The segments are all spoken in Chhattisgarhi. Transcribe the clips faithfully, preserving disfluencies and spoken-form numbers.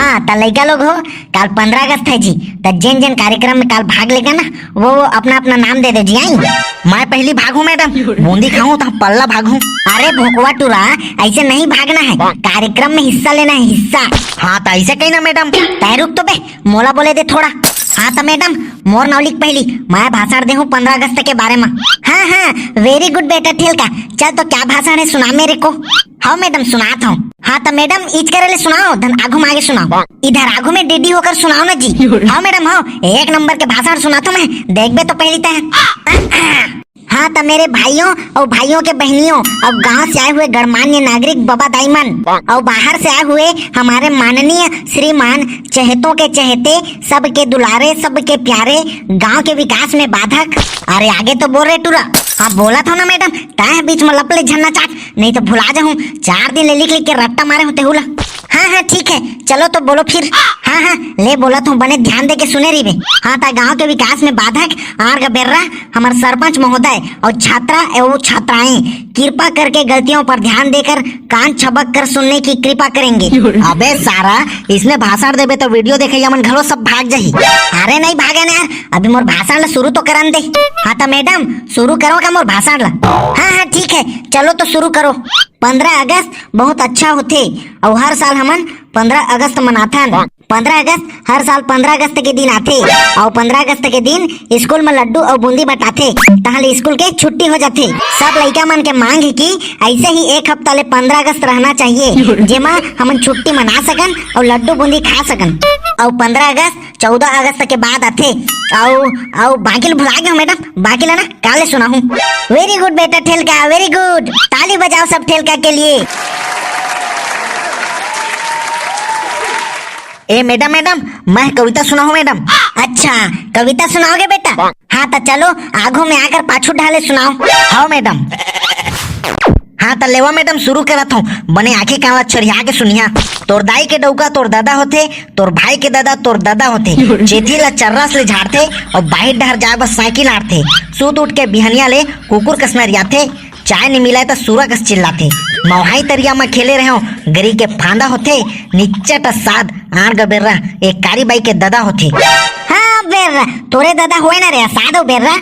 हाँ, त लइका लोग हो, काल पंद्रह अगस्त है जी, त जेन जेन कार्यक्रम में काल भाग लेगा ना, वो वो अपना अपना नाम दे दे जी। आई, मैं पहली भागू मैडम, बूंदी खाऊं त पल्ला भागू। अरे भोकवा टूरा, ऐसे नहीं भागना है, कार्यक्रम में हिस्सा लेना है, हिस्सा। हाँ, त ऐसे कही ना मैडम। तय रुक तो बे, मोला बोले दे थोड़ा। हाँ त मैडम, मोर नाव लिख पहली, मैं भाषण दे हूँ पंद्रह अगस्त के बारे में। हाँ हाँ, very good बेटा ठेलका। चल तो क्या भाषण है, सुना मेरे को। हाँ मैडम, सुनात हूँ। हाँ त मैडम, इच करे ले सुनाओ, धन आगू मागे सुनाओ। इधर आगू में डीडी होकर सुनाओ ना जी। हाँ मैडम, हाँ, एक नंबर के भाषण सुनात हूँ मैं, देखबे तो पहली तय। हाँ त मेरे भाइयों और भाइयों के बहनियों और गांव से आए हुए गणमान्य नागरिक बाबा दाई मन और बाहर से आए हुए हमारे माननीय श्रीमान, चहेतों के चहेते, सबके दुलारे, सबके प्यारे, गांव के विकास में बाधक। अरे आगे तो बोल रे टूरा। हाँ बोलत हूँ ना मैडम, तय बीच में लपले झन्ना चाट, नहीं तो भुला जाहूँ। चार दिन ले लिख लिख के रट्टा मारे होते हुला। हाँ हाँ ठीक है, चलो तो बोलो फिर। हाँ हाँ, ले बोलत हूँ, बने ध्यान दे के सुने रहिबे। हाँ त गांव के विकास में बाधक आर का बेर्रा हमर सरपंच महोदय और छात्रा एवं छात्राएं, कृपा करके गलतियों पर ध्यान देकर कान छबक कर सुनने की कृपा करेंगे। अबे सारा, इसने भाषण देबे तो वीडियो देखइया मन घलो सब भाग जाही। अरे नहीं भागे ना यार, अभी मोर भाषण ला शुरू तो करन दे। हाँ त मैडम, शुरू करो का मोर भाषण ला? हाँ हाँ ठीक है, चलो तो शुरू करो। पंद्रह अगस्त बहुत अच्छा होथे और हर साल हमन पंद्रह अगस्त मनाथन। पंद्रह अगस्त हर साल पंद्रह अगस्त के दिन आथे और पंद्रह अगस्त के दिन स्कूल में लड्डू और बूंदी बंटाथे, तहाँ ले स्कूल के छुट्टी हो जाथे। सब लइका मन के मांग हे कि ऐसे ही एक हफ्ता ले पंद्रह अगस्त रहना चाहिए, जेमा हमन छुट्टी मना सकन और लड्डू बूंदी खा सकन। और पंद्रह अगस्त चौदह अगस्त के बाद आथे। अउ अउ बाकी ल भुला गए हो मैडम, बाकी ला ना काले सुनाहूँ। Very good बेटा ठेलका, very good। ताली बजाओ सब ठेलका के लिए। ए मैडम, मैडम, मैं कविता सुनाहूँ मैडम। अच्छा, कविता सुनाओगे बेटा? हाँ त चलो, आगू में आकर पाछू ढाले सुनाओ। हाँ मैडम। हाँ त लेवा मैडम, शुरू करत हूँ। बने आँखी कान ला छरिया के सुनिहा। तोर दाई के डौका तोर ददा होथे, तोर भाई के ददा तोर ददा होथे। चेथी ला चर्रास ले झाड़थे और बाहिर डहर जाए बर साइकिल आड़थे। सूत उठ के बिहनिया ले कुकुर कस नरियाथे। चाय नी मिलाय त सूरा कस चिल्लाथे। मौहाई तरिया म खेले रहेंव, गरी के फांदा होथे। निच्चट असाद आंड़ ग बेर्रा एक कारी बाई के ददा होथे। हाँ बेर्रा, तोरे ददा होय ना रे, असाद हो बेर्रा।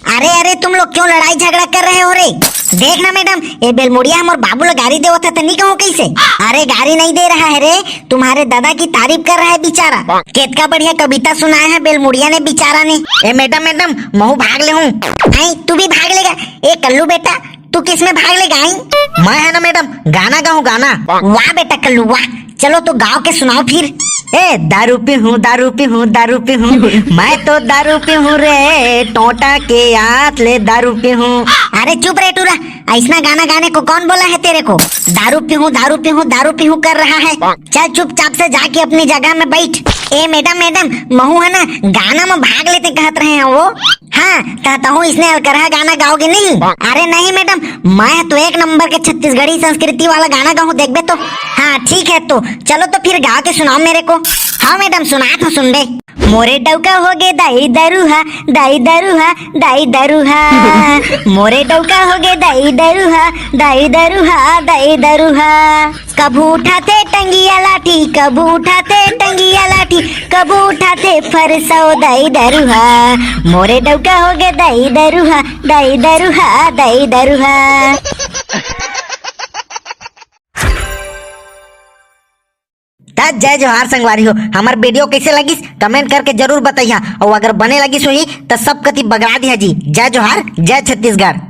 अरे अरे, तुम लोग क्यों लड़ाई झगड़ा कर रहे हो रे? देख ना मैडम, ये बेलमुड़िया हमर बाबू ला गारी देवत हे त नी कहूँ कैसे? अरे गारी नहीं दे रहा है रे, तुम्हारे दादा की तारीफ कर रहा है बेचारा। केतका बढ़िया कविता सुनाया है बेलमुड़िया ने बेचारा ने। ए मैडम, मैडम, महू भाग ले हूँ। आई, तू भी भाग लेगा? ए कल्लू बेटा, तू किस में भाग लेगा? आई, मैं है ना मैडम, गाना गाऊँ गाना। वाह बेटा कल्लू वाह, चलो तो गाओ के सुनाओ फिर। ए दारू पी हूँ, दारू पी हूँ, दारू पी हूँ, मैं तो दारू पी हूँ रे, टोटा के हाथ ले दारू पी हूँ। अरे चुप रे टूरा, ऐसना गाना गाने को कौन बोला है तेरे को? दारू पी हूँ, दारू पी हूँ, दारू पी हूँ कर रहा है। चल चुपचाप से जाके अपनी जगह में बैठ। ए मैडम, मैडम, महू है ना गाना में भाग लेते कहत रहे हैं वो। हाँ, त तहूँ इसने अलकरहा गाना गाओगे नहीं? अरे नहीं मैडम, मैं तो एक नंबर के छत्तीसगढ़ी संस्कृति वाला गाना गाऊँ, देखबे तो। हाँ ठीक है, तो चलो तो फिर गा के सुनाओ मेरे को। हाँ मैडम, सुनात हूँ, सुनबे। मोरे डौका होगे दाई दरुहा, दाई दरुहा, दाई दरुहा। मोरे डौका होगे दाई दरुहा, दाई दरुहा, दाई दरुहा। कभू उठाथे टंगिया लाठी, कभू उठाथे टंगिया लाठी, कभू उठाथे फरसौ दाई दरुहा। मोरे डौका होगे दाई दरुहा, दाई दरुहा, दाई दरुहा। त जय जोहार संगवारी हो, हमर वीडियो कैसे लगिस comment करके जरूर बताइहा, और अगर बने लगिस होही त सब कति बगरा दिहा जी। जय जोहार, जय छत्तीसगढ़।